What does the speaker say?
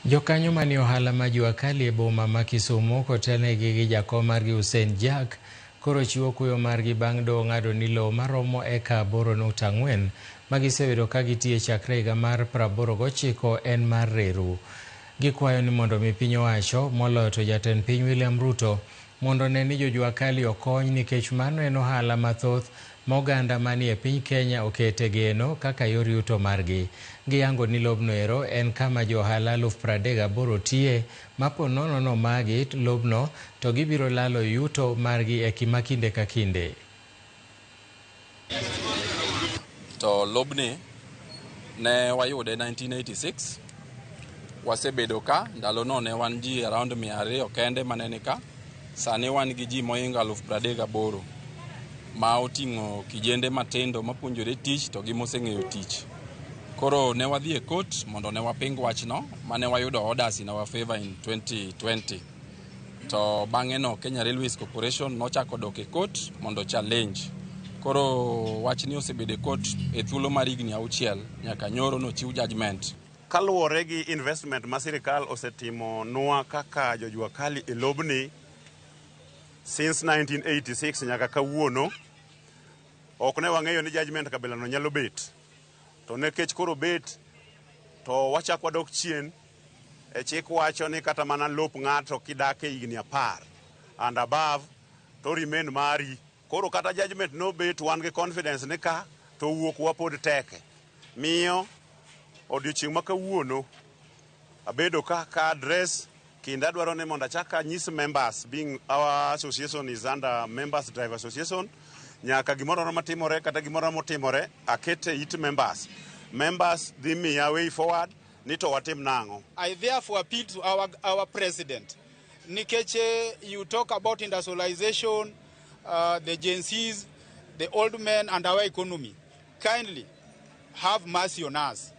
Jokanyo manie ohala ma jua kali e boma ma Kisumu kotelnegi gi jakom margi Hussein Jack koro chiwo kuyo margi bang' doho ng'ado ni lowo maromo eka 8.4 ma gisebedo ka gitiye chakre higa mar 89 en mar reru. Gikwayo ni mondo mi piny owacho moloyo to jatend piny William Ruto mondo one ni jojua kali okony nikech mano en ohala mathoth ma oganda manie piny Kenya okete geno kaka yor yuto margi. Giyango ni lobno ero en kama jo ohala 38,000 tiye ma po nono nomagi lobno to gibiro lalo yuto margi e kima kinde ka kinde. To lobni ne wayude 1986, wasebedo ka ndalono ne wan ji around 200 kende mane ni ka, sani wan gi ji mohingo 38,000 ma oting'o kijende matindo mapuonjore tich to gi moseng'eyo tich. Koro ne wadhi e court mondo ne waping wachno mane wayudo orders in our favor in 2020. To bang'e no Kenya Railways Corporation nochako dok e court mondo challenge. Koro wachni osebedo e court e thuolo mar higni 6 nyaka nyoro nochiw judgment. Kaluwore gi investment ma sirikal osetimo nwa kaka jojua kali e lobni since 1986 nyaka kawuono, ok ne wang'eyo ni judgment kabila no nyalo bet. To nikech koro bet, to wachak wadok chien e chik wacho ni kata mana lop ng'ato kidak e higni 10 and above to remain mari. Koro kata judgment no bet, wan gi confidence ni ka to wuok wa pod teke. Miyo odiochieng' ma kawuono abedo ka ka address kendo adwaro ni mondo achak anyis members, being our association is under Members Driver Association, nyaka gimoro amora matimore kata gimoro amora motimore akete it members. Members dhi miya way forward ni to watim nang'o. I therefore appeal to our president. Nikech you talk about industrialization, the Gen Zs, the old men and our economy. Kindly have mercy on us.